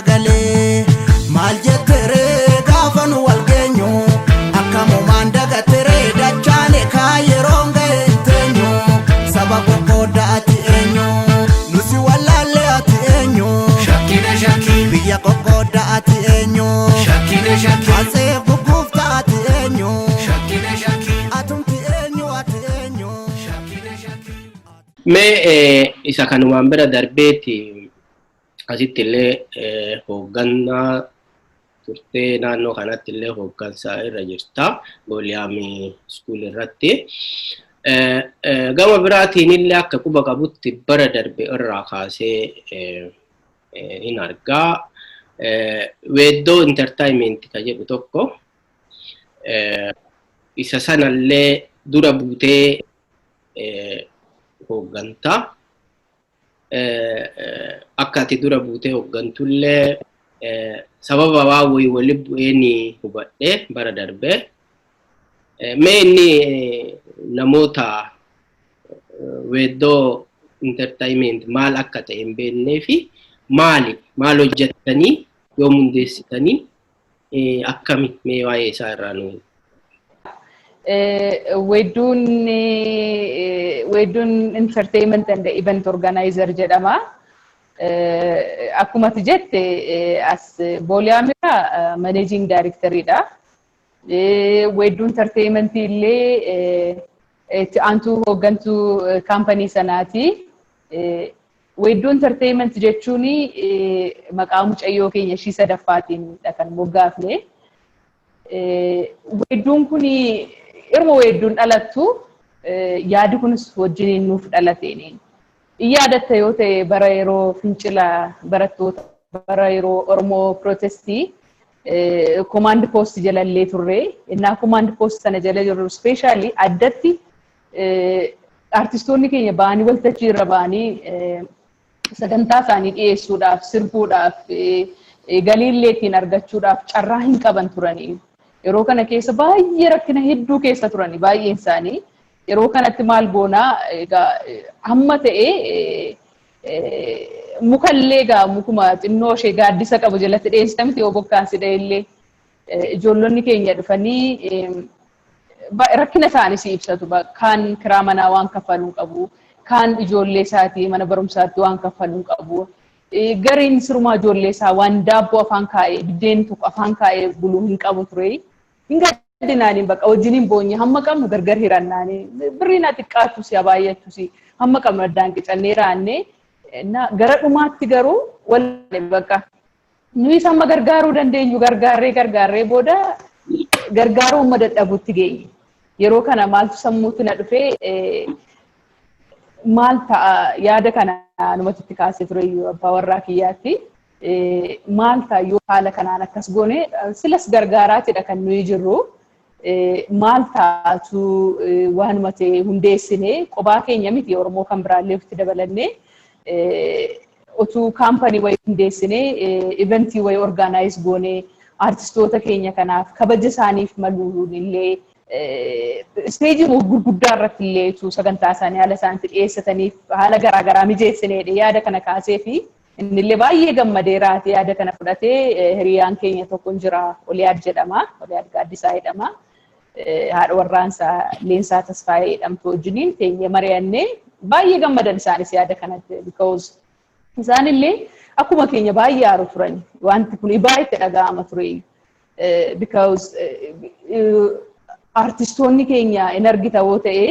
garagalee. Maal jetteree gaafa nu wal geenyu? Akkamumaan dagateree dachaane kaa yeroon ga'e hin teenyu. Saba qoqqoodda, ati eenyu? Nusi wallaalle, ati eenyu? Shakkina shakkii. Biyya qoqqoodda, ati eenyu? Shakkina shakkii. Asee gugguufta, ati eenyu? Shakkina shakkii. Atumti eenyu? Ati eenyu? Shakkina shakkii. Mee isa kanumaan bira darbeeti asitti illee hooggannaa turtee, naannoo kanatti illee hooggansa irra jirta, Gooliyaamii School irratti. Gama biraatiin illee akka quba qabutti bara darbe irraa kaasee hin argaa. Weeddoo Entertainment ka jedhu tokko isa sanallee dura buutee hooggantaa. Akka ati dura buutee hooggantullee sababa waan wayii wali bu'ee ni hubadhe bara darbee. Mee inni namoota Weeddoo Entertainment maal akka ta'e hin beeknee fi maali, maal hojjettanii, yoom hundeessitanii, akkami, mee waa'ee isaa irraa nu Weedduun Entertainment and Event Organizer jedhama. Akkuma ati jette, as Booliyaamira managing directoridha. Weedduu Entertainment illee itti aantuu hooggantuu kaampanii sanaati. Weedduu Entertainment jechuun maqaa mucayyoo keenya ishii sadaffaatiin kan moggaafne. Weedduun kun irma weedduun dhalattu yaadi kunis wajjiniin nuuf dhalateen. Yaadatta yoo ta'e, bara yeroo fincila barattoota, bara yeroo Oromoo protestii, command post jalallee turre. Innaa command post sana jala jirru, specially addatti artistoonni keenya ba'anii waltajjii irra ba'anii sagantaa isaanii dhiyeessuudhaaf, sirbuudhaaf, galiillee ittiin argachuudhaaf carraa hin qaban turanii. Yeroo kana keessa baay'ee rakkina hedduu keessa turanii baay'een isaanii. Yeroo kanatti maal goonaa, egaa hamma ta'e mukallee egaa mukuma xinnoo ishee gaaddisa qabu jalatti dheessita miti, yoo bokkaan si dha'ellee. Ijoollonni keenya dhufanii rakkina isaanii si ibsatu. Kaan kiraa manaa waan kaffaluu qabu, kaan ijoollee isaatii mana barumsaatti waan kaffaluu qabu. Gariin sirumaa ijoollee isaa waan daabboo afaan kaa'ee, biddeen tokko afaan kaa'ee buluu hin qabu ture. Hin gaddinaaniin, bakka wajjiniin boonye, hamma qabnu gargar hirannaanii, birrii na xiqqaattus yaa baay'attus hamma qabnu addaan qicannee raannee. Gara dhumaatti garuu wal bakka nuyi hamma gargaaruu dandeenyu gargaarree gargaarree booda gargaaruu amma dadhabutti geenye. Yeroo kana maaltu sammuutti na dhufee, maal ta'a, yaada kana numatti itti kaasee ture abbaa warraa kiyyaatti. Maal ta'a yoo haala kanaan akkas goone, silas gargaaraatidha kan nuyi jirru. Maal taatu waanuma ta'e hundeessine, qophaa keenya miti, Oromoo kan biraallee ofitti dabalannee utuu kaampanii wayii hundeessinee, eventii wayii organize goonee, artistoota keenya kanaaf kabaja isaaniif maluun illee, isteejii gurguddaa irratti illee utuu sagantaa isaanii haala isaaniitti dhiyeessataniif haala garaagaraa mijeessineedha yaada kana kaasee fi innillee baay'ee gammadeeraati yaada kana fudhatee. Hiriyaan keenya tokko jira, Oliyaad jedhama. Oliyaad Gaaddisaa jedhama. Haadha warraansaa Leensaa Tasfaayee jedhamtu wajjiniin teenyee mari'annee baay'ee gammadan isaanis yaada kanatti, because isaanillee akkuma keenya baay'ee aaru turan. Wanti kun baay'ee dhaga'ama ture. Because artistoonni keenya hin argita yoo ta'e,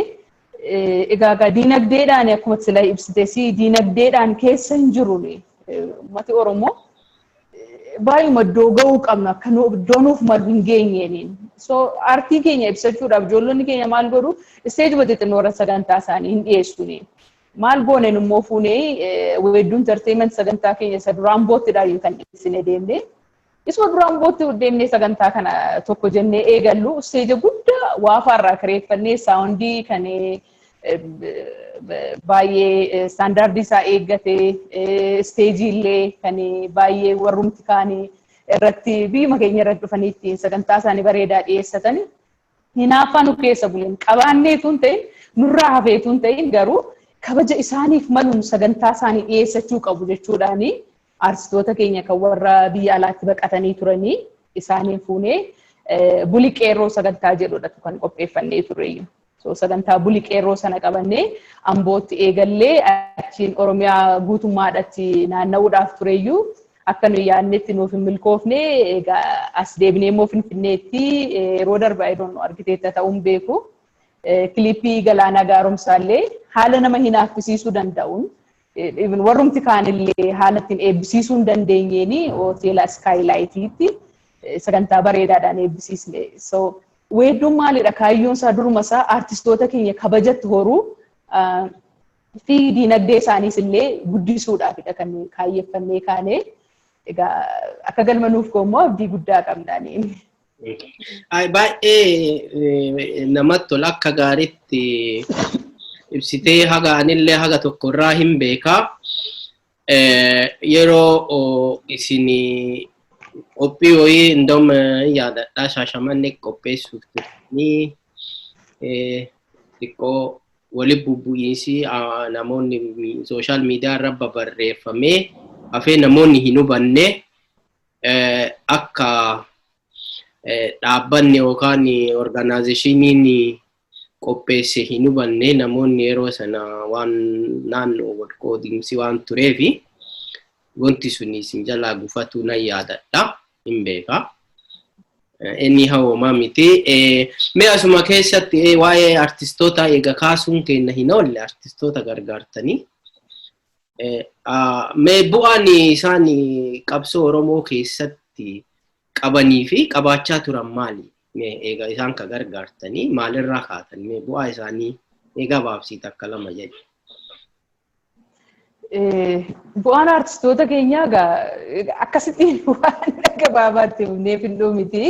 egaa diinagdeedhaan akkuma sila ibsites diinagdeedhaan keessa hin jiru. Uummati Oromoo baay'uma iddoo ga'uu qabnu akka iddoo nuuf malu hin geenyeeniin. So aartii keenya ibsachuudhaaf ijoollonni keenya maal godhu, isteejuma xixinnoo irra sagantaa isaanii hin dhiyeessuni. Maal gooneen immoo fuunee Weedduu Entertainment sagantaa keenya isa duraan boottidhaayyuu kan dhiyeessine deemne. Isuma duraan bootti deemnee sagantaa kana tokko jennee eegallu, isteeja guddaa waafaarraa kireeffannee, soundii kan baay'ee standardii isaa eeggate, isteejii illee kan baay'ee warrumti kaanii irratti biyyuma keenya irratti dhufanii ittiin sagantaa isaanii bareedaa dhiyeessatan. Hinaaffaa nu keessa buleen qabaanneetu hin ta'in, nurraa hafeetu hin ta'in, garuu kabaja isaaniif maluun sagantaa isaanii dhiyeessachuu qabu jechuudhaani. Artistoota keenya kan warra biyya alaatti baqatanii turanii isaaniin fuunee buli qeerroo sagantaa jedhudha kan qopheeffannee turreeyyu. So sagantaa buli qeerroo sana qabannee Ambootti eegallee achiin Oromiyaa guutummaadhaatti naanna'uudhaaf tureyyuu akka nuyi yaadnetti nuuf hin milkoofne. Egaa as deebinee immoo Finfinneetti yeroo darbe ayidoon argiteetta ta'uun beeku. Kilippii Galaanaa Gaaromsaallee haala nama hinaaffisiisuu danda'uun, even warrumti kaanillee haala ittiin eebbisiisuu hin dandeenyeeni, hoteela Skylightiitti sagantaa bareedaadhaan eebbisiisne. So weedduun maalidha, kaayyoon isaa duruma isaa artistoota keenya kabajatti horuu fi diinagdee isaaniis illee guddisuudhaafidha kan kaayyeffannee kaane. Egaa akka galma nuuf goommoo abdii guddaa qabnaani. Baay'ee namatti tola, akka gaariitti ibsitee, haga anillee haga tokko irraa hin beekaa. Yeroo isin qophii wayii indoom yaadadhaa Shaashamannee qopheessuuf turtanii xiqqoo wali bubbu'iinsi namoonni social media irra babarreeffamee hafee namoonni hin hubanne, akka dhaabbanni yookaan organizationiin qopheesse hin hubanne namoonni yeroo sana, waan naannoo wal qoodiinsi waan tureefi wanti sun isin jalaa gufatu nan yaadadha, hin beeka. Inni hawwamaa miti. Mee asuma keessatti waa'ee artistoota eega kaasuun keenya hin oolle, artistoota gargaartanii. Mee bu'aan isaan qabsoo Oromoo keessatti qabanii fi qabaachaa turan maali? Mee eega isaan ka gargaartanii maalirraa kaatan? Mee bu'aa isaanii mee gabaabsii takka lama jedhi. Bu'aan artistoota keenyaa egaa akkasittiin waan gabaabaatti himneef hin miti.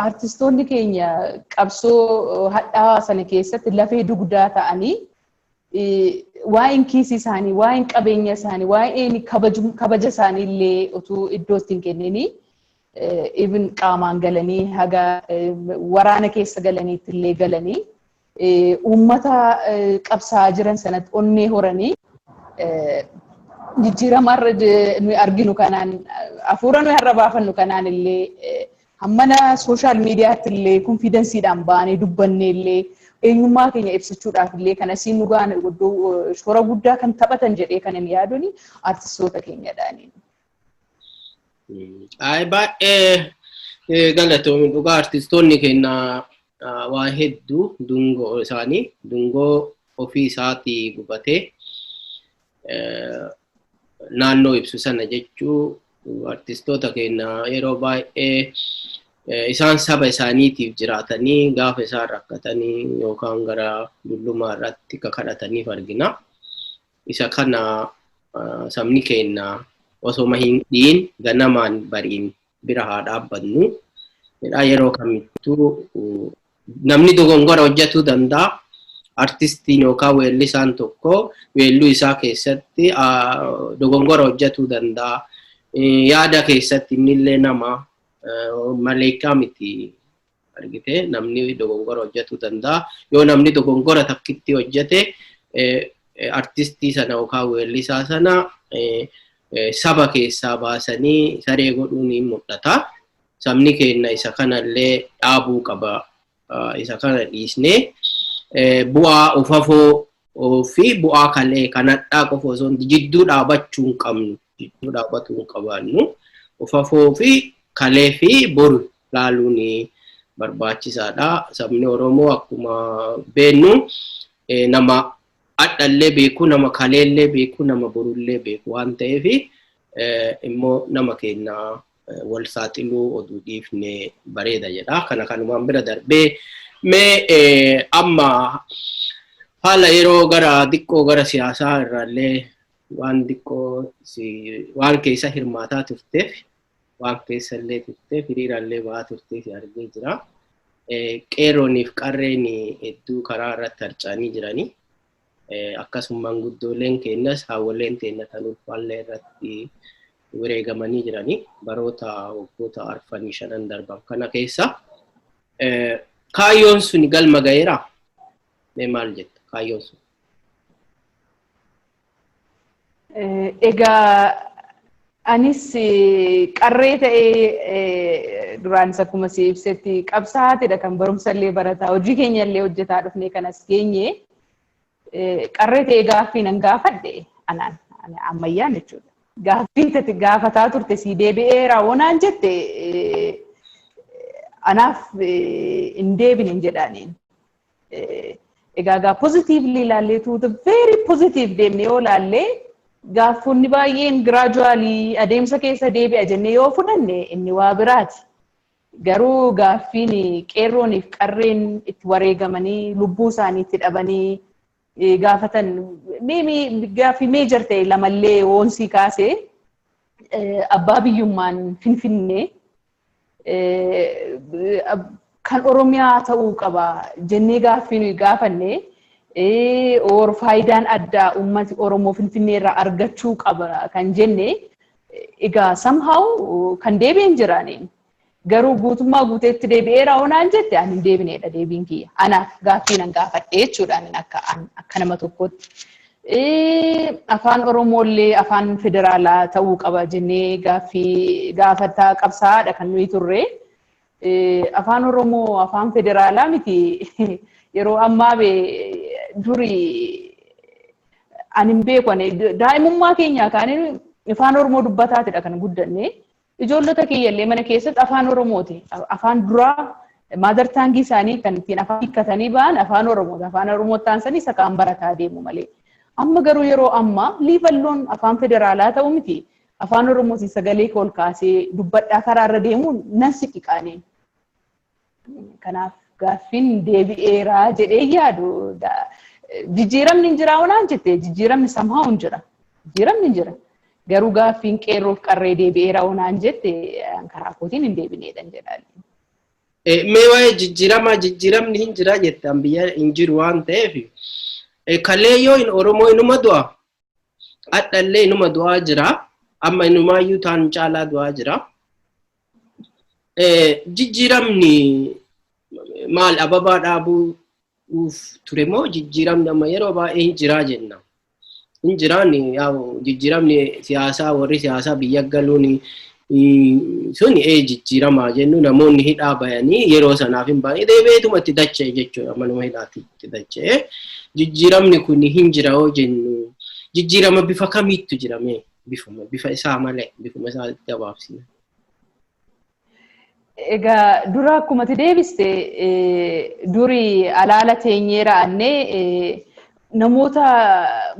Artistoonni keenya qabsoo hadhaawaa sana keessatti lafee dugdaa ta'anii, waa'een kiisii isaanii, waa'een qabeenya isaanii, waa'een kabaja isaanii illee utuu iddoo itti hin kennini, even qaamaan galanii haga waraana keessa galaniitti illee galanii, uummata qabsaa'aa jiran sanatti onnee horanii, jijjiirama har'a nuyi arginu kanaan, hafuura nuyi har'a baafannu kanaan illee, hammana social mediatti illee confidenceiidhaan ba'anii dubbannee illee eenyummaa keenya ibsachuudhaaf illee kan asiin nu ga'an, shoora guddaa kan taphatan jedhee kan hin yaaduni artistoota keenyadhaani. Ay, baay'ee galatoomi. Dhugaa, artistoonni keenya waa hedduu dungoo isaanii, dungoo ofii isaatii gubatee naannoo ibsu sana jechuu, artistoota keenya yeroo baay'ee isaan saba isaaniitiif jiraatanii gaafa isaan rakkatanii yookaan gara dullumaa irratti kakadhataniif argina. Isa kana sabni keenya osoma hin dhiin ganamaan bariin bira haa dhaabbannu. Yeroo kamittuu namni dogongora hojjetuu danda'a. Artistiin yookaan weellisaan tokko weelluu isaa keessatti dogongora hojjetuu danda'a. Yaada keessatti innillee nama, maleekaa miti, argite, namni dogongora hojjetuu danda'a. Yoo namni dogongora takkitti hojjete, artistii sana yookaan weellisaa sana saba keessaa baasanii saree godhuun ni mul'ata. Sabni keenya isa kanallee dhaabuu qaba. Isa kana dhiisnee bu'aa ufafoo fi bu'aa kalee kanadhaa qofa osoo jidduu dhaabachuu hin qabnu. Jidduu dhaabatuu hin qabaannu. Ufafoo fi kalee fi boru laaluun barbaachisaadha. Sabni Oromoo akkuma beennu nama hadhallee beeku, nama kaleellee beeku, nama borullee beeku waan ta'eef, immoo nama keenya wal saaxiluu oduu dhiifne bareeda jedha. Kana kanumaan bira darbee, mee amma haala yeroo gara xiqqoo gara siyaasaa irraallee waan xiqqoo waan keessa hirmaataa turteef, waan keessa illee turteef, hiriiraallee ba'aa turteef argee jira. Qeerrooniif qarreen hedduu karaa irratti harca'anii jiranii. Akkasuma manguddooleen keenyas, haawwoleen keenya kan ulfaallee irratti wareegamanii jiranii baroota waggoota arfanii shanan darban kana keessa. Kaayyoon suni galma ga'eeraa? Mee maal jetta kaayyoon sun? Egaa Anis qarree ta'ee duraanis akkuma si ibsetti qabsaa'aatidha kan barumsa illee barataa, hojii keenya illee hojjetaa dhufnee kanas geenye. Qarree ta'ee gaaffii nan gaafadhe anaan ammayyaan jechuudha. Gaaffii tati gaafataa turte si deebi'eera wonaan jette, anaaf hin deebine hin jedhaaniin. Egaa gaa positively ilaallee, tuuta very positive deemnee yoo ilaallee, gaaffonni baay'een gradually adeemsa keessa deebi'a jennee yoo fudhanne inni waa biraati. Garuu gaaffiin qeerrooniif qarreen itti wareegamanii, lubbuu isaanii itti dhabanii gaafatan, gaaffii major ta'e lamallee woonsii kaasee, abbaa biyyummaan Finfinnee kan Oromiyaa ta'uu qaba jennee gaaffii nuyi gaafanne, or faayidaan addaa uummati Oromoo Finfinnee irraa argachuu qaba kan jenne, egaa somehow kan deebi'een jiraaniin. Garuu guutummaa guuteetti deebi'eera onaan jette, ani hin deebineedha deebiin kiyya. Anaaf gaaffii nan gaafadhe jechuudhaan akka nama tokkotti. Afaan Oromoollee afaan federaalaa ta'uu qaba jennee gaaffii gaafataa qabsaa'aadha kan nuyi turre. Afaan Oromoo afaan federaalaa miti yeroo ammaa. Duri ani hin beeku, daa'imummaa keenyaa kaanii afaan Oromoo dubbataatidha kan guddanne. Ijoollota kiyyallee mana keessatti afaan Oromooti. Afaan duraa mother tongue isaanii kan ittiin afaan hiikkatanii ba'an afaan Oromooti. Afaan Oromoo taansanii isa kaan barataa deemu malee. Amma garuu yeroo ammaa liivalloon afaan federaalaa ta'u miti. Afaan Oromootiin sagalee ol kaasee dubbadhaa karaarra deemuun nan siqiqaaneen. Kanaaf gaaffiin deebi'eeraa jedhee yaadu, jijjiiramni hin jiraa onaan jette, jijjiiramni somehow hin jira. Jijjiiramni hin jira. Garuu gaaffiin qeerroof qarree deebi'eera onaan jette, karaa kootiin hin deebineedhan jedhaan. Mee waa'ee jijjiiramaa, jijjiiramni hin jira jettan, biyya hin jiru waan ta'eef, kaleeyyoo in Oromoo inuma du'a. Hadhallee inuma du'aa jira. Amma inumaayyuu taan caalaa du'aa jira. Jijjiiramni maal ababaa dhaabuuf ture moo jijjiiramni amma yeroo baay'ee hin jiraa jenna? Hin jiraan jijjiiramni siyaasaa, warri siyaasaa biyya galuun sun ee jijjiiramaa jennu, namoonni hidhaa bayanii yeroo sanaaf hin baane, deebi'eetuma itti dacha'e jechuudha, manuma hidhaatti itti dacha'e. Jijjiiramni kun hin jira yoo jennu, jijjiirama bifa kamiittu jira mee, bifuma bifa isaa malee, bifuma isaa gabaabsina? Egaa dura akkuma ati deebiste, duri alaala teenyee ra'annee namoota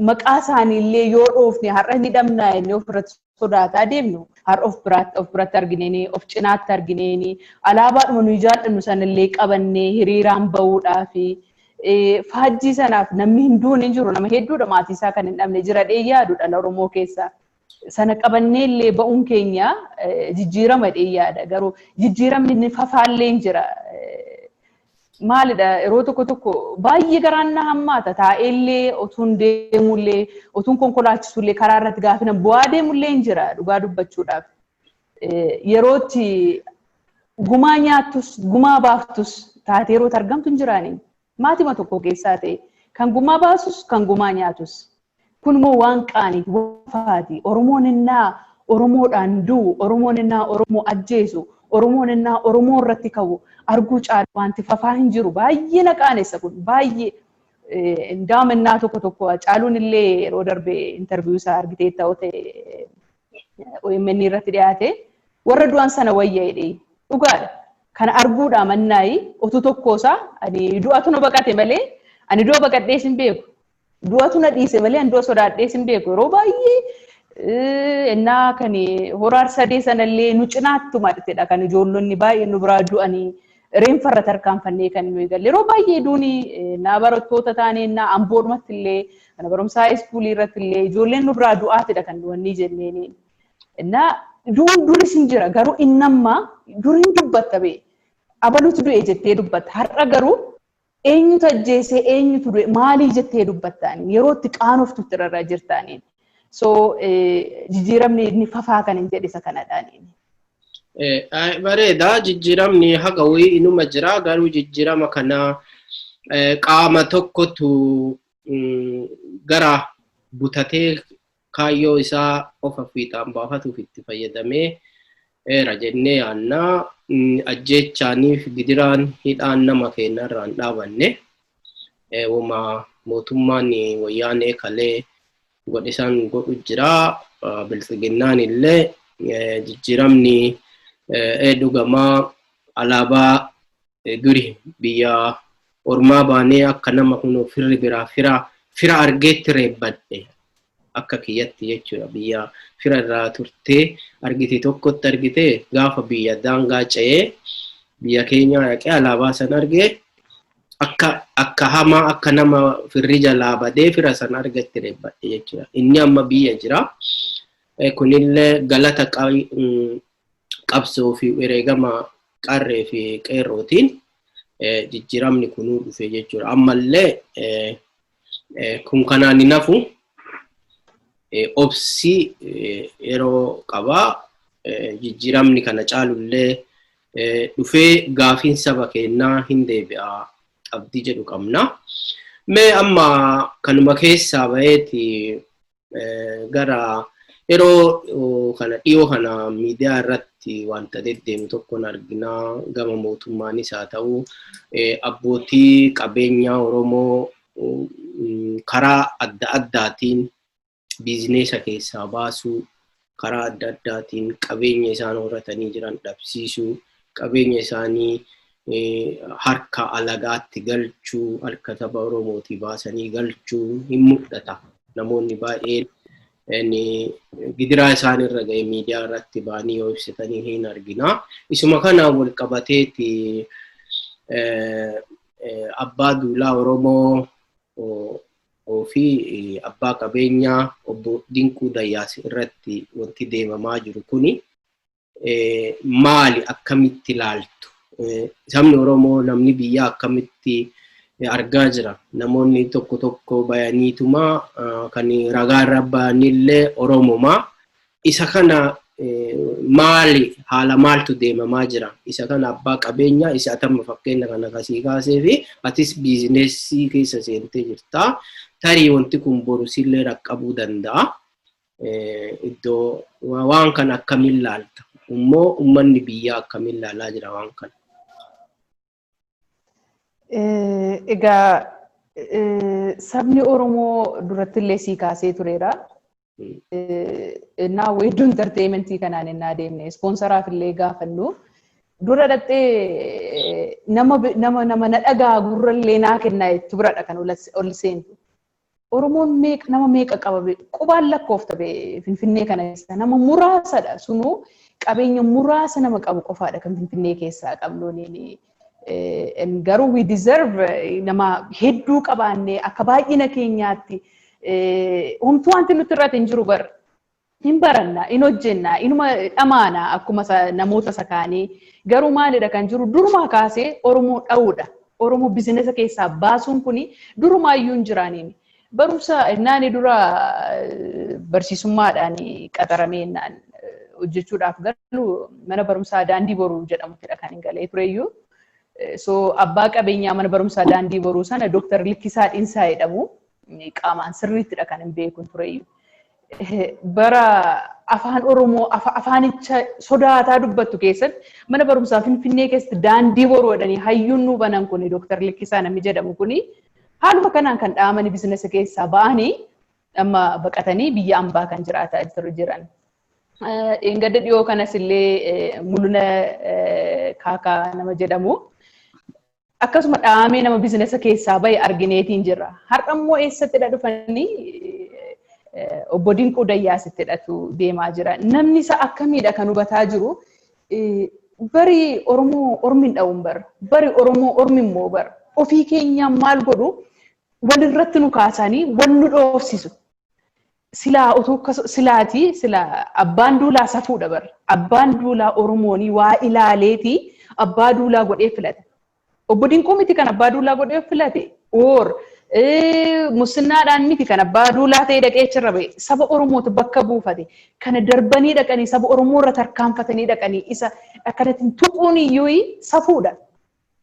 maqaa isaaniillee yoo dhoofne har'a ni dhabnaa jennee ofirratti sodaataa deemnu, har'a of biratti argineeni, of cinaatti argineeni, alaabaadhuma nuyi jaallannu sanallee qabannee hiriiraan bahuudhaa fi faajjii sanaaf namni hinduun hin jiru, nama hedduudha maatii isaa kan hin dhabne jira dhee yaadu dhala Oromoo keessaa. Sana qabannee illee ba'uun keenya jijjiirama dhee yaada. Garuu jijjiiramni inni fafaallee hin jira. Maalidha, yeroo tokko tokko baay'ee garaan na hammaata. Taa'eellee otuun deemullee, otuun konkolaachisullee, karaa irratti gaafina bu'aa deemullee hin jira dhugaa dubbachuudhaaf. Yerootti gumaa nyaattus gumaa baaftus taatee yeroo argamtu hin jiraani. Maatima tokko keessaa ta'e kan gumaa baasus kan gumaa nyaatus. Kun immoo waan qaaniiti, waan faati. Oromoon innaa Oromoodhaan du'u, Oromoon innaa Oromoo ajjeesu, Oromoon innaa Oromoo irratti ka'u arguu caalu wanti fafaa hin jiru. Baay'ee na qaanessa kun, baay'ee. Indaamannaa tokko tokko caaluun illee yeroo darbe interview isaa argitee ta'u ta'e OMN irratti dhiyaate, warra du'an sana wayya jedhee, dhugaadha. Kana arguudhaa mannaayi utuu tokkoosaa ani du'atu na baqate malee ani du'a baqadhees hin beeku. Du'atu na dhiise malee ani du'a sodaadhees hin beeku. Yeroo baay'ee innaa kan horaar sadee sanallee nu cinaatti madhtedha kan ijoollonni baay'ee nu biraa du'anii reenfarra tarkaanfannee kan nuyi galle. Yeroo baay'ee duuni naa barattoota taanee naa amboodhumatti illee, mana barumsaa school irratti illee ijoolleen nu biraa du'aatidha kan du'anii jenneeni. Innaa du'uun duris hin jira, garuu inni amma duriin dubbatta bee abalutu du'e jettee dubbatta. Har'a garuu eenyutu ajjeesee, eenyutu du'e, maalii jettee dubbattaani, yeroo itti qaanoftutti irra jirtaaniin. So jijjiiramni inni fafaa kan hin jedhe isa kanadhaaniin. Bareeda, jijjiiramni haga wayii inuma jira, garuu jijjiirama kana qaama tokkotu gara butatee Kaayyoo isaa qofa fiixaan baafatuuf itti fayyadamee eera jennee yaannaa. Ajjeechaaniif gidiraan hidhaan nama keenyarraa hin dhaabanne. Wama mootummaan Wayyaanee kalee godhe san godhu jira. Bilxiginnaan illee jijjiiramni dhugamaa alaabaa duri biyya ormaa baanee akka nama kunoo firri biraa fira argeetti reebbadhe akka kiyyatti jechuudha. Biyya fira irraa turtee argite tokkotti argite, gaafa biyya daangaa ce'ee biyya keenyaa dhaqee alaabaa san argee akka hamaa, akka nama firri jalaa badee fira san argetti reebbadhe jechuudha. Inni amma biyya jira. Kunillee galata qabsoo fi wareegama qarree fi qeerrootiin jijjiiramni kunuu dhufe jechuudha. Ammallee kun kanaan hin hafu. Obsi yeroo qabaa, jijjiiramni kana caalullee dhufee gaafiin saba keenyaa hin deebi'a abdii jedhu qabna. Mee amma kanuma keessaa baheeti gara yeroo kana dhiyoo kana miidiyaa irratti wanta deddeemu tokkoon arginaa, gama mootummaanis haa ta'u abbootii qabeenyaa Oromoo karaa adda addaatiin biizineesa keessaa baasuu, karaa adda addaatiin qabeenya isaan horatanii jiran dhabsiisuu, qabeenya isaanii harka alagaatti galchuu, harka saba Oromootii baasanii galchuu hin mul'ata. Namoonni baay'een gidiraa isaan irra ga'e miidiyaa irratti ba'anii yoo ibsatanii hin argina. Isuma kanaan wal qabateeti abbaa duulaa Oromoo fi abbaa qabeenyaa obbo Dinquu Dayyaas irratti wanti deemamaa jiru kuni maali, akkamitti ilaaltu? Sabni Oromoo, namni biyyaa akkamitti argaa jira? Namoonni tokko tokko bayaniituma kan ragaa irra bayanillee Oromomaa. Isa kana maali, haala maaltu deemamaa jira? Isa kana abbaa qabeenyaa isa atamma fakkeenya kana kasii kaasee fi atis biizineesii keessa seentee jirta. Tarii wanti kun boru sillee raqqabuu danda'a. Iddoo waan kana akkamiin laalta? Immoo uummanni biyyaa akkamiin laalaa jira waan kana? Egaa sabni Oromoo duratti illee sii kaasee tureera. Innaa Weedduu Entertainmentii kanaan innaa deemne ispoonsaraaf illee gaafannu dura dhattee nama na dhagaa gurrallee naa kennaa jettu biradha kan ol seentu. Oromoon meeqa, nama meeqa qaba? Qubaan lakkoofta Finfinnee kana keessa nama muraasadha. Sunuu qabeenya muraasa nama qabu qofaadha kan Finfinnee keessaa qabnu. Garuu we deserve nama hedduu qabaannee akka baay'ina keenyaatti homtuu wanti nuti irratti hin jiru bar. Hin baranna, hin hojjenna, inuma dhamaana akkuma namoota isa kaanii. Garuu maalidha kan jiru? Durumaa kaasee Oromoo dha'uudha. Oromoo bizinesa keessaa baasuun kuni durumaayyuu hin jiraaniin. Barumsa naani dura barsiisummaadhaan qaxaramee naan hojjechuudhaaf galu mana barumsaa Daandii Boruu jedhamuttidha kan hin galee tureyyuu. So abbaa qabeenyaa mana barumsaa Daandii Boruu sana Dooktar Likkisaa Dhinsaa jedhamu qaamaan sirriittidha kan hin beekun tureyyuu. Bara afaan Oromoo afaanicha sodaataa dubbattu keessatti mana barumsaa Finfinnee keessatti Daandii Boruu jedhanii hayyuun nuu banan kuni, Dooktar Likkisaa namni jedhamu kuni, haaluma kanaan kan dhaamanii bizinesa keessaa ba'anii amma baqatanii biyya ambaa kan jiraataa jiran. Dheengadda dhiyoo kanas illee Mul'una Kaakaa nama jedhamu akkasuma dhaamee nama bizinesa keessaa bahe argineetiin jirra. Har'a immoo eessattidha dhufanii obbo Dinquu Dayyaasittidhatu deemaa jira. Namni isa akkamiidha kan hubataa jiru? Bari Oromoo ormi hin dha'uun bara. Bari Oromoo ormi immoo bara. Ofii keenyaan maal godhu? Walirratti nu kaasanii wal nu dhoofsisu. Silaa utuu silaatii silaa abbaan duulaa safuudha bara. Abbaan duulaa Oromoonii waa ilaaleetii abbaa duulaa godhee filata. Obbo Dinquu miti kan abbaa duulaa godhee filate. Or mussinnaadhaan miti kan abbaa duulaa ta'ee dhaqee achirra ba'e. Saba Oromootu bakka buufate. Kana darbanii dhaqanii saba Oromoo irra tarkaanfatanii dhaqanii isa akkanatti tuquun iyyuu safuudha.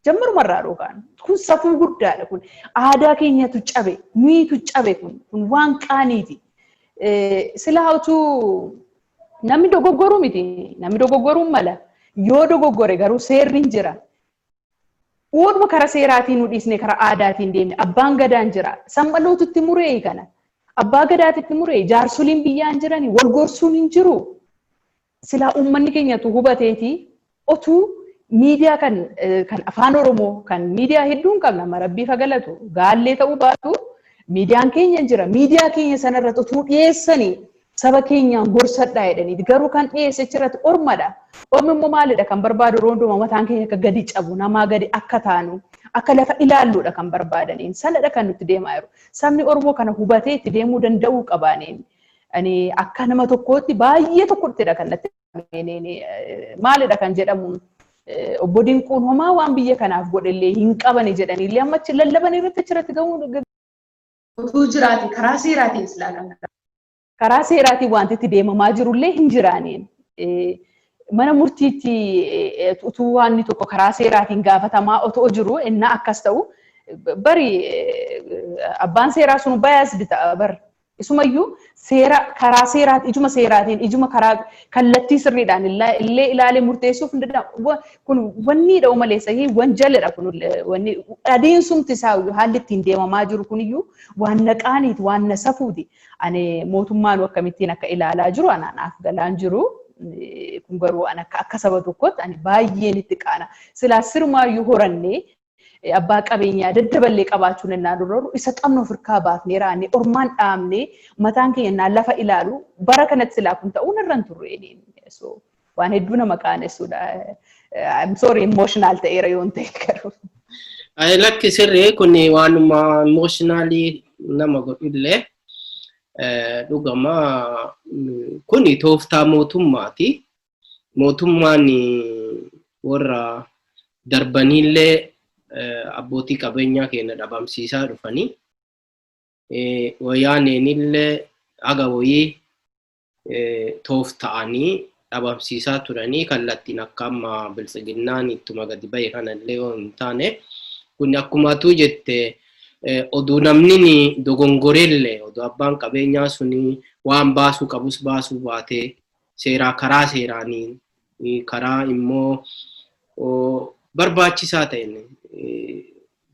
Jammarumarraa dhookaan. Kun safuu guddaadha kun. Aadaa keenyatu cabe. Nuyitu cabe kun. Kun waan qaaniiti. Silaa utuu namni dogoggoruu miti, namni dogoggoruun mala. Yoo dogoggore garuu seerri hin jira. Uumama karaa seeraatiin nu dhiisne, karaa aadaatiin deemne, abbaan gadaan jira. Sammalootutti muree kana. Abbaa gadaatitti muree, jaarsoliin biyyaan jirani, wal gorsuun hin jiru. Silaa uummanni keenyatu hubateeti otuu miidiyaa kan afaan Oromoo kan miidiyaa hedduun qabna, amma rabbii fagalatu gaallee ta'uu baatu miidiyaan keenya jira. Miidiyaa keenya sanarratti otuu dhiyeessanii, saba keenyaan gorsadhaa jedhanii, garuu kan dhiyeesse achirratti ormadha. Ormi immoo maalidha kan barbaadu? Yeroo hundumaa mataan keenya akka gadi cabu, namaa gadi akka taanu, akka lafa ilaalluudha kan barbaadaniin. Sanadha kan nutti deemaa jiru. Sabni Oromoo kana hubatee itti deemuu danda'uu qabaaniin. Ani akka nama tokkootti baay'ee tokkottidha kan natti, maalidha kan jedhamu, obbo Dinquun homaa waan biyya kanaaf godhellee hin qabani jedhanii amma achi lallaban irratti achirratti gahuu utuu jiraate karaa seeraatiin silaa karaa seeraatiin wanti itti deemamaa jirullee hin jiraaniin. Mana murtiitti utuu waan tokko karaa seeraatiin gaafatamaa otoo jiru innaa akkas ta'u, bari abbaan seeraa sun biased ta'a bar. Isumayyuu seera karaa seeraatiin, ijuma seeraatiin, ijuma karaa kallattii sirriidhaan illee ilaalee murteessuuf hin danda'amu. Kun wanni dha'u malee sahii wanjaladha kun. Wanni adeemsumti isaa, haalli ittiin deemamaa jiru kuniyyuu waan naqaaniiti, waan na safuuti. Ani mootummaan akkamittiin akka ilaalaa jiru anaaf galaan jiru. Kun garuu an akka saba tokkotti ani baay'een itti qaana. Silaa sirmaayyuu horannee abbaa qabeenyaa daddaballee qabaachuun innaa durooru, isa qabnu of hirkaa baafnee raannee ormaan dhaabnee mataan keenya innaa lafa ilaalu, bara kanatti silaa kun ta'uun irra hin turre. So waan hedduu nama qaanessuudha. I'm sorry, emotional ta'eera yoon ta'e garuu. Lakki, sirrii, kun waanuma emotionally nama godhullee dhugama, kuni tooftaa mootummaati. Mootummaan warra darbaniillee abbootii qabeenyaa keenya dhabamsiisaa dhufanii, wayyaaneenillee haga wayii toofta'anii dhabamsiisaa turanii, kallattiin akka amma biltsiginnaan ittuma gadi bahe kanallee yoo hin taane, kun akkumatuu jette, oduu namni dogongorellee, oduu abbaan qabeenyaa suni waan baasuu qabus baasuu baatee, seeraa karaa seeraanii, karaa immoo barbaachisaa ta'een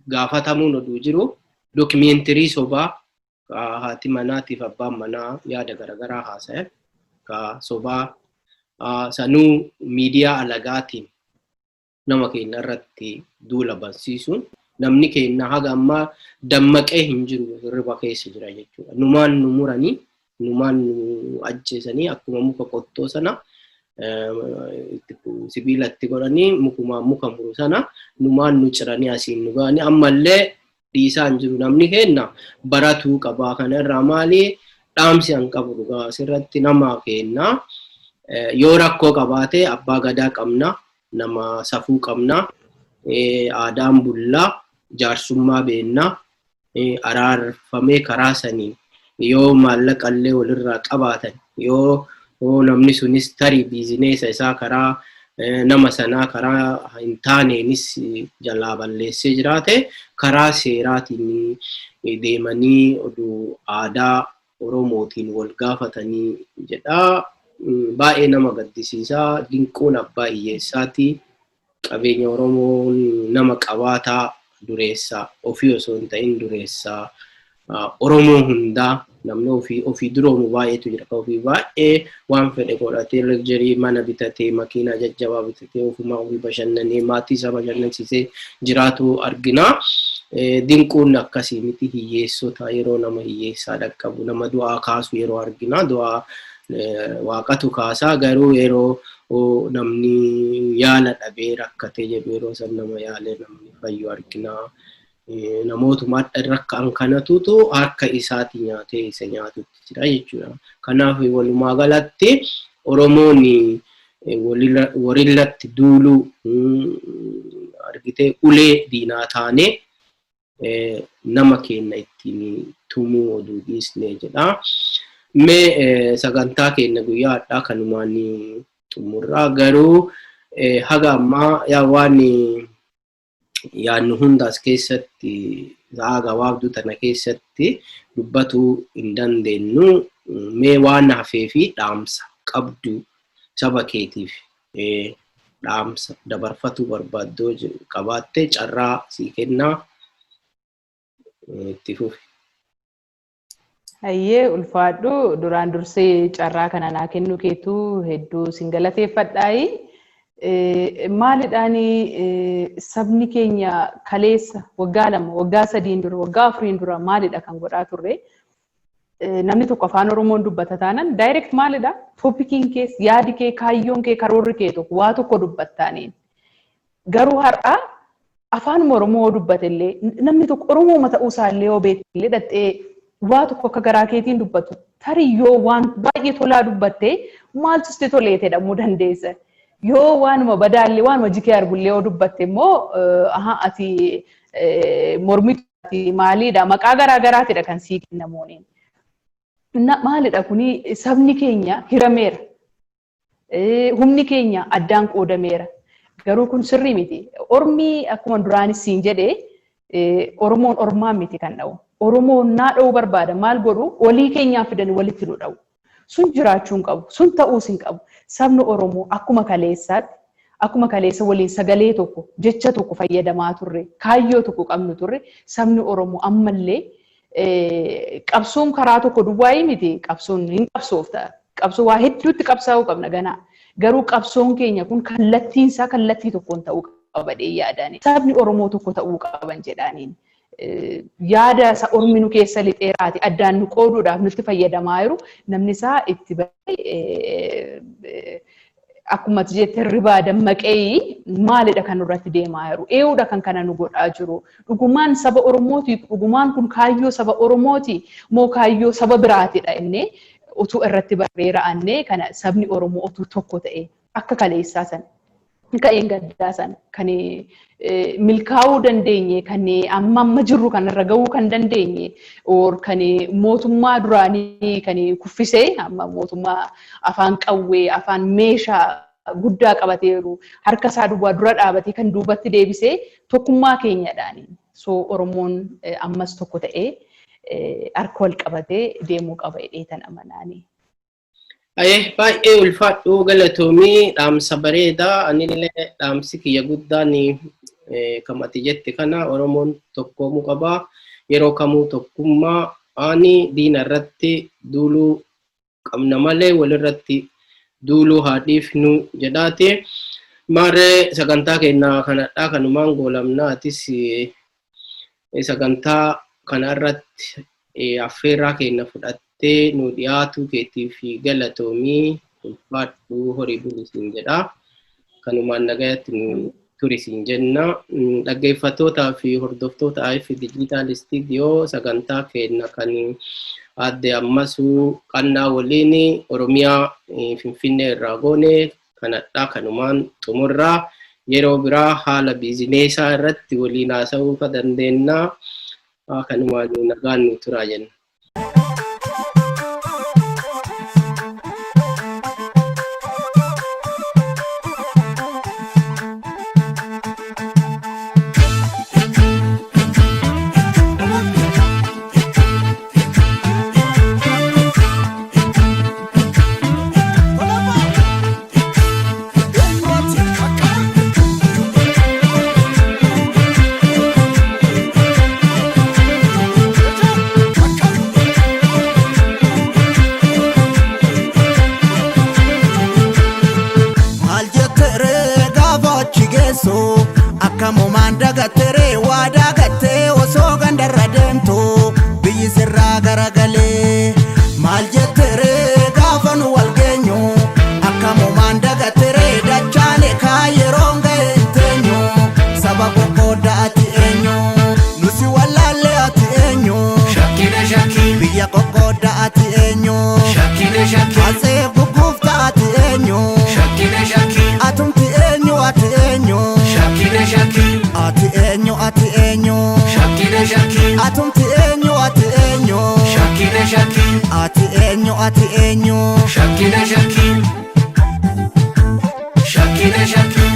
gaafatamuun oduu jiru, documentary sobaa haati manaatiif abbaan manaa yaada garaagaraa haasa'e ka sobaa sanuu miidiyaa alagaatiin nama keenya irratti duula bansiisuun, namni keenya haga ammaa dammaqee hin jiru, hirriba keessa jira jechuudha. Numaan nu muranii, numaan nu ajjeesanii, akkuma muka qottoo sana sibiila itti godhanii mukumaan muka muru sana numaan nu ciranii asiin nu ga'anii, ammallee dhiisaa hin jiru. Namni keenya baratuu qabaa. Kana irraa maali dhaamsi an qabu? Dhugaa asirratti nama keenya yoo rakkoo qabaate, abbaa gadaa qabna, nama safuu qabna, aadaan bullaa, jaarsummaa beennaa, araarfamee karaa saniin yoo maallaqallee walirraa qabaatan, yoo namni sunis tarii business isaa karaa nama sanaa karaa hin taaneenis jalaa balleessee jiraate, karaa seeraatiin deemanii oduu aadaa Oromootiin wal gaafatanii jedha. Baay'ee nama gaddisiisaa. Dinquun abbaa hiyyeessaati. Qabeenya Oromoon nama qabaataa dureessaa ofii osoo hin ta'in dureessaa Oromoo hundaa. Namni ofii ofii duroomu baay'eetu jira. Kan ofii baay'ee waan fedhe godhatee, luxury mana bitatee, makiinaa jajjabaa bitatee, ofumaa ofii bashannanee, maatii isaa bashannansiisee jiraatu argina. Dinquun akkasii miti. Hiyyeessota yeroo nama hiyyeessaa dhaqqabu, nama du'aa kaasu yeroo argina. Du'aa waaqatu kaasaa, garuu yeroo namni yaala dhabee rakkatee jedhu, yeroo san nama yaalee namni fayyu argina. Namootuma rakkaan kanatutu harka isaati nyaatee isa nyaatutti jira jechuudha. Kanaaf walumaa galatti Oromoon walirratti duuluu argitee, ulee diinaa taanee nama keenya ittiin tumuu oduu dhiisne jedha. Mee sagantaa keenya guyyaa har'aa kanumaan xumurraa, garuu haga ammaa yaa waan yaadnu hunda as keessatti sa'a gabaabduu tana keessatti dubbatuu hin dandeenyu. Mee waan hafee fi dhaamsa qabdu saba keetiif dhaamsa dabarfatuu barbaaddoo qabaatte carraa sii kennaa, itti fufi. Hayyee, ulfaadhu. Duraan dursee carraa kana naa kennuu keetuu hedduu sin galateeffadhaayi. Maalidhaani, sabni keenya kaleessa waggaa 2, waggaa 3n dura, waggaa 4n dura maalidha kan godhaa turre? Namni tokko Afaan Oromoon dubbata taanan direct maalidha? Topiciin kee, yaadi kee, kaayyoon kee, karoorri kee tokko waa tokko dubbattaaniin. Garuu har'a Afaan Oromoo dubbate illee, namni tokko Oromoo ta'uu isaa illee yoo beekte illee, dhattee waa tokko akka garaa keetiin dubbatu, tarii yoo waan baay'ee tolaa dubbatte maaltu sitti tolee jedhamuu dandeessa. Yoo waanuma badaallee, waanuma jikee argullee yoo dubbatte immoo, aha, ati mormitu maaliidha, maqaa garaa garaatidha kan sii kennamuuni. Maalidha kuni? Sabni keenya hirameera. Humni keenya addaan qoodameera. Garuu kun sirrii miti. Ormi akkuma duraanis siin jedhee, Oromoon ormaan miti kan dha'u. Oromoon naa dha'uu barbaada, maal godhu, walii keenyaan fidanii walitti nu dha'u. Sun jiraachuu hin qabu. Sun ta'uus hin qabu. Sabni Oromoo akkuma kaleessaatti, akkuma kaleessa waliin sagalee tokko, jecha tokko fayyadamaa turre, kaayyoo tokko qabnu turre, sabni Oromoo ammallee qabsoon karaa tokko duwwaayii miti. Qabsoon hin qabsoofta. Qabsoo waa hedduutti qabsaa'uu qabna ganaa. Garuu qabsoon keenya kun kallattiin isaa kallattii tokkoon ta'uu qaba jedhee yaadani. Sabni Oromoo tokko ta'uu qaban jedhaaniin. Yaada isa ormi nu keessa lixeeraati addaan nu qooduudhaaf nutti fayyadamaa jiru, namni isaa itti bahee, akkuma ati jette, hirribaa dammaqee maalidha kan nurratti deemaa jiru? Ee'uudha kan kana nu godhaa jiru? Dhugumaan saba Oromooti? Dhugumaan kun kaayyoo saba Oromooti moo kaayyoo saba biraatidha innee utuu irratti barree ra'annee, kana sabni Oromoo utuu tokko ta'e, akka kaleessaa sana, ka'een gaddaa sana kan milkaa'uu dandeenye, kan amma amma jirru kanarra gahuu kan dandeenye, or kan mootummaa duraanii kan kuffisee, amma mootummaa afaan qawwee, afaan meeshaa guddaa qabateeru, harka isaa duwwaa dura dhaabatee kan duubatti deebisee tokkummaa keenyadhaani. So Oromoon ammas tokko ta'ee harka wal qabatee deemuu qaba jedhee tan amanaani. Ayee, baay'ee ulfaadhu, galatoomii, dhaamsa bareedaa. Anillee dhaamsi kiyya guddaan kam ati jette kana, Oromoon tokkoomuu qabaa. Yeroo kamuu tokkummaa ani diina irratti duuluu qabna malee walirratti duuluu haa dhiifnu jedhaati. Maarree, sagantaa keenya kanadhaa kanumaan goolamna. Atis sagantaa kana irratti affeerraa keenya fudhattee nu dhiyaatu keetiif galatoomii, ulfaadhu, horii bulisiin jedha. Kanumaan nagayatti nu turisiin jenna. Dhaggeeffattootaa fi hordoftoota IF Digital Studio, sagantaa keenya kan aadde Ammasuu Qannaa waliin Oromiyaa Finfinnee irraa goone kanadha kanumaan xumurraa. Yeroo biraa haala businessaa irratti waliin haasa'uu ka dandeenya. Kanumaan nagaan nu turaa jenna. Maal jettere gaafa achi geessu? Akkamumaan dagattere waadaa gattee osoo gandarra deemtu biyyi sirraa garagalee? Maal jettere gaafa nu wal geenyu? Akkamumaan dagattere dachaane kaa yeroon ga'e hin teenyu? Saba qoqqoodda, ati eenyu? Nusi wallaalle, ati eenyu? Shakkine shakkii. Biyya qoqqoodda, ati eenyu? Shakkine shakkii. Asee gugguufta, ati eenyu? Shakkine shakkii. Atumti eenyu? Ati eenyu? Shakkine shakkii. Ati eenyu? Ati eenyu? Shakkine shakkii. Atumti eenyu? Ati eenyu? Shakkine shakkii. Ati eenyu? Ati eenyu? Shakkine shakkii. Shakkine shakkii.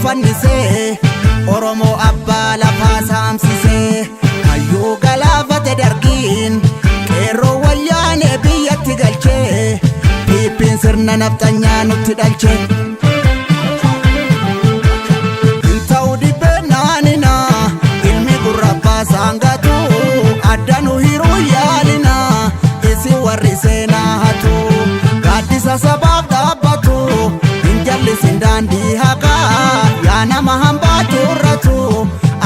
Fannisee Oromoo abbaa lafaa saamsisee hayyuu galaafate dargiin qeerroo wayyaanee biyyatti galchee piippiin sirna nafxanyaa nutti dhalche. Hin ta'u dhibbeen naanina ilmi gurrabbaa saangatu adda nu hiruu yaalina isin warri seenaa hatu gaaddisa sabaaf dhaabbatu hin jallisin daandii haqaa yaa nama hambaa turratu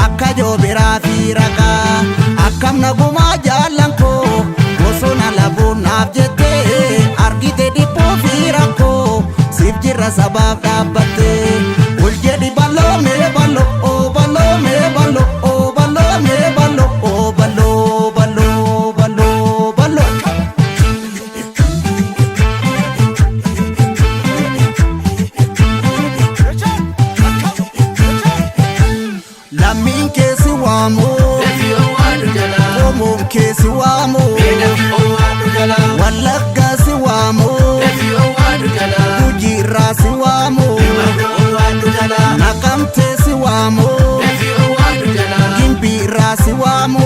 akka joobiraa fi raqaa akkam nagumaa jaallan koo bosona labuun naaf jettee argite dhiphuu fi rakkoo siif jirra sabaaf dhaabbattee ol jedhi balloo mee balloo oo balloo mee balloo oo balloo mee balloo oo balloo balloo balloo balloo. Lammiin keessi waamu Dafi owwaadhu jalaa. Qomoon keessi waamu Dafi owwaadhu jalaa. Wallaggaa si waamu Dafi owwaadhu jalaa. Gujiirraa si waamu Owwaadhu jalaa. Naqamtee si waamu Dafi owwaadhu jalaa. Gimbiirraa si waamu